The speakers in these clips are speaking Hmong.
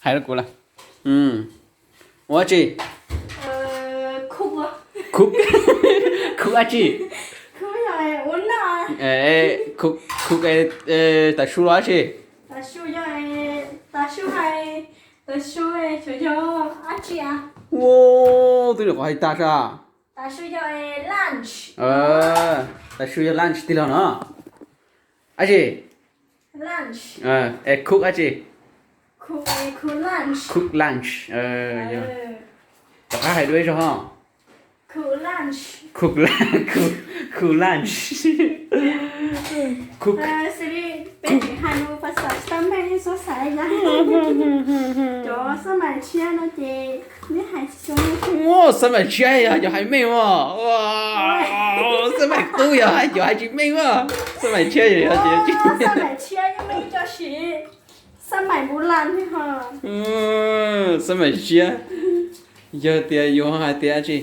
Hais rau kuv lawm. Ua dab tsi? Khub, khub dab tsi? Khub, tav su los dab tsi? Ua, twb nyuam qhuav hais tag sas. Tav su yog lunch tig los no. Dab tsi? Es cook dab tsi? Cook lunch. Rov qab hais dua ib zaug ho. Cook lunch. Cook. Peb tseem hais lus pas xas xab meej xwb xav yam. Cov xab mais tshiab no ces neb hais tsis tshua meej. Xab mais tshiab yog cov hais meej mas. Xab mais qub yog hais cov hais tsis meej mas. Xab mais tshiab yog cov, xab mais tshiab yeej meej cov siv xab mais npu las li ho. Xab mais tshiab, yog tias yus hais tias tsi,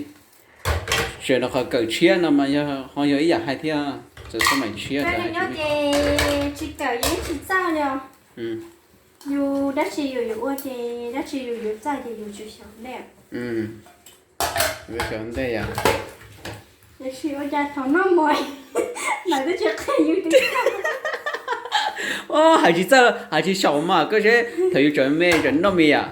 tseem rau qhov kawm tshiab no mas yog ho yog ib yam hais thiab. Txawm xab mais tshiab, tsis kawm yeej tsis txawj li. Yus dab tsi yus yuav ua ces dab tsi yus yuav txawj ces yus tsum xyaum ntej. Xyaum ntej yom. Tiam sis ua cas thaum noj mov mas twb tsis qhia yus twb txawj. Hais tsis txawj, hais tsis xyaum mas koj seb thaum yus tseem me tseem noj mis yom.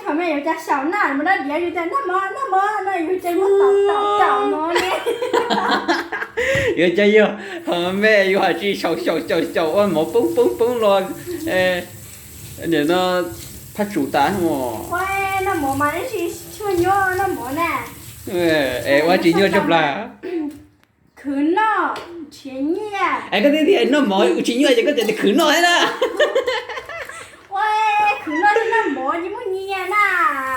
Thaum me yus cas xyaum na, mus dab diav yus tias noj mov noj mov no yus ces muab tom tom tom mov ne. Yus cas yog thaum me yus hais tsis xyaum xyaum xyaum xyaum ua mov poob poob poob los, nim no phaj tsum tas mos. Noj mov mas dab tsi tshua nyuaj noj mov na. Es ua tsis nyuaj tshaj plaws. Khwv noj nrhiav nyiaj. Es koj twb tias noj mov ua tsis nyuaj ces koj tias khwv noj thiab na. Ua, khwv noj thiab noj mov ces muaj nyiaj na.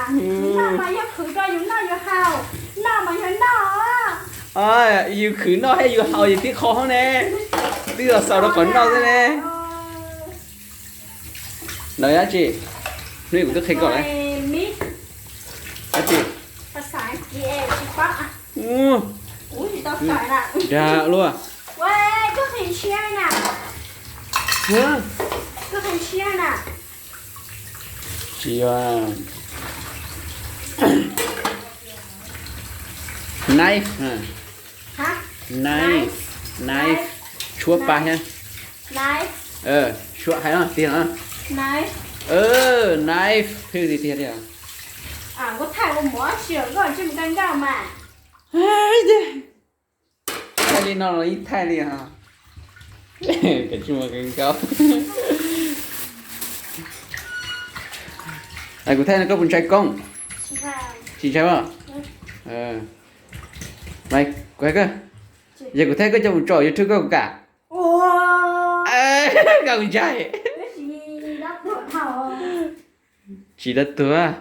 Khwv noj mas yog khwv rau yus noj yus haus, noj mas yog noj. Yus khwv noj thiab yus haus ces tib qho hov ne. Twb los xaus rau qhov noj xwb ne. No dab tsi? Hnub kuv twb qhia koj lawm. Dab tsi? Dag luaj. Tsis yog knife, knife, knife, tshuab paj thiab. Tshuab hais no tiag no. Knife, pheej tiag tiag li. Thaij li no los yeej thaij li os. Kav tsij mus kawg nkaus. Kuv thaij no koj puas ntshai koob? Tsis ntshai os. Kuv hais koj, yog kuv thaij koj coj mus tso YouTube koj kam? Koj ntshai. Tsis dab tuag.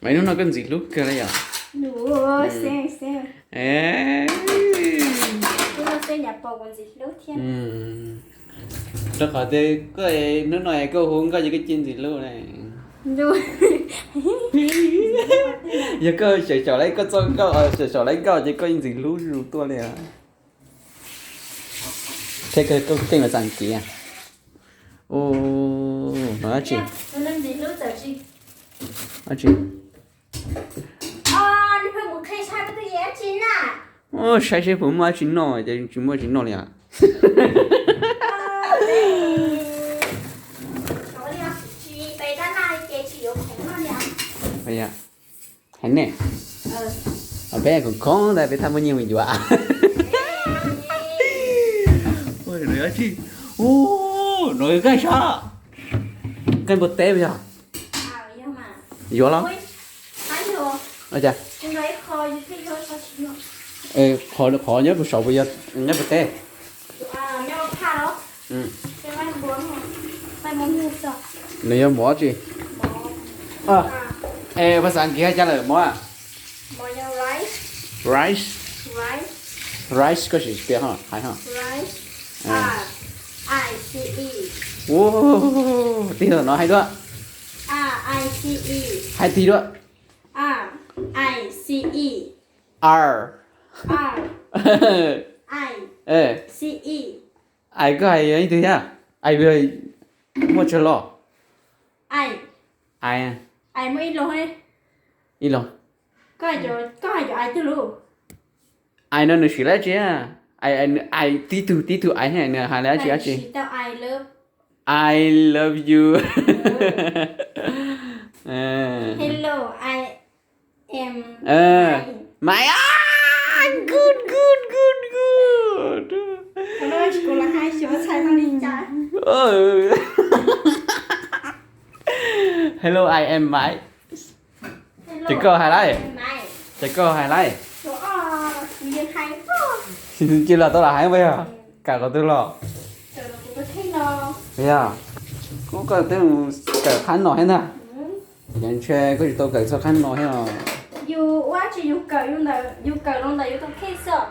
Mas hnub no koj ntxim hlub kawg li yom? Rau qhov tias koj hnub no koj hu nkauj ces koj cia ntxim hlub na. Yog koj xyaum xyaum lawv koj txoj nkauj, xyaum xyaum lawv nkauj ces koj yeej ntxim hlub zuj zus tuaj li. Thiab koj keej los txam kiv. Ua, no dab tsi? Dab tsi? Saib seb puas muaj dab tsi noj, ces tsis muaj dab tsi noj li os. Hais ne, peb khoom khoom ntawd peb thaj muaj nyiaj mus yuav. Ua, no yog dab tsi? Ua, no yog nqaij sab, nqaij npua teb puas yog? Yuav los? Qhov nyob kuv saum puas yog nqaij npua teb? Nws yog mov tsi? Es phas xas Askiv hais cas lawm mov? Rice. Rice koj sim piav ho hais ho. Ua, tig no hais dua. Hais tig dua. R, ais koj hais yog ib tug thiab. Ais, yog ib tug Muaj tsawg los? Ai, ai, ai muaj ib los. Ib los. Koj hais cov ai twg lus? Ai no nws siv lab tsi? Ai, ai, ai tib tug tib tug ai, nws hais li dab tsi dab tsi? I love you. Hello, I am Mike. Good, good, good, good. Hello, I am Mike. Ces koj hais lawm. Ces koj hais lawm. Cia los tau lam hais puas yog? Kawm qhov twg los? Yog, kuv koj twb mus kawm qhab no thiab ntag. Ces ntshe koj tsis tau kawm txog qhab no thiab os. Yus ua tsis yus kawm, yus kawm los ntawm yus tus kheej xwb.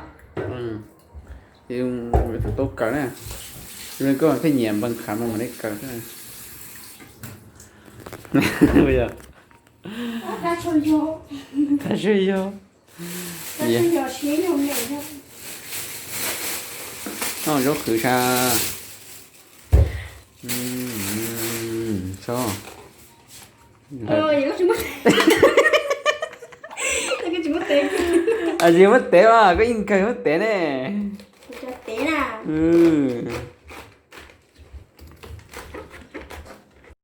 Yus tau kawm na. Koj thiaj nyiam npee qhav no mam li kawm. Puas yog? Tab sis yog no zaub qhwv sas. Tsis muab tev mas koj yeej kawg muab tev ne.